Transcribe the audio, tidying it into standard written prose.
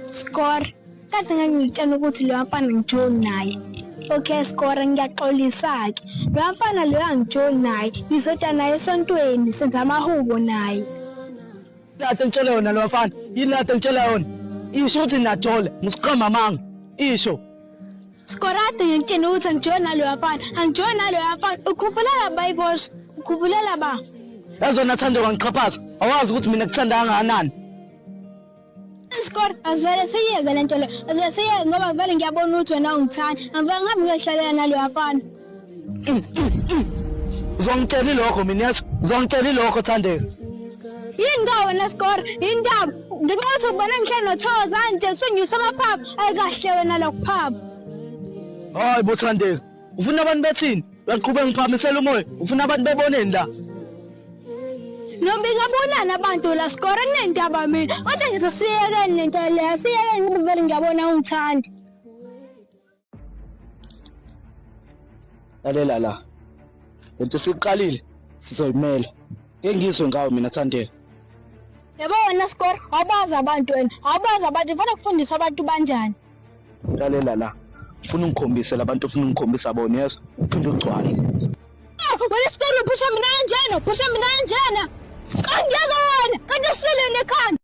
Score. Kade ngangitshela ukuthi loya mfana ngijoli naye. Okay Score, ngiyaxolisa-ke. Loya mfana loya angijoli naye. Ngizotya naye esontweni, senza amahubo naye. Lade ngitshela yona lo mfana. Yini lade ngitshela yona? Isho ukuthi niyajole, ngisiqamba amanga. Isho. Skorade ngikutshena ukuthi angijoli naloya mfana, angijoli naloya mfana. Ukhuphulela ba iboss, ukhuphulela ba. Yazi wena Thandeka ngixhaphaza. Awazi ukuthi mina kuthanda kangakanani. Skor, asivele siyeke le nto le. Asivele siyeke ngoba vele ngiyabona ukuthi wena ungithanda. Angivele ngihambe ngiyohlalela naloya mfana. Uzongitshela ilokho mina yazi. Uzongitshela ilokho Thandeka. Yini ka wena Skor? Yini ndaba? Ngenxa yokuthi ubona ngihleli noThokoza nje sunyusa amaphaphu. Ayikahle wena lokuphapha. Hayi bo Thandeka. Ufuna abantu bethini? Uyaqhubeka ngiphakamisela umoya. Ufuna abantu beboneni la? Noma ingabonani abantu la Skor kunendaba mina. Kodwa ngithi siyekeni lento le. Siyekeni ngoba vele ngiyabona ungithandi. Lalela la. Lento siqalile sizoyimela. Ngeke ngizwe ngawe mina Thandeka. Yabo wena Skor, awubazi abantu wena. Awubazi abantu, ngifuna kufundisa abantu banjani. Lalela la. Ufuna ungikhombise labantu ufuna ungikhombisa bona yezwa. Uphinde ugcwale. Ah, wena Skor uphusha mina kanjena, uphusha mina kanjena. Angeke wena, kanti usileni ekhanda.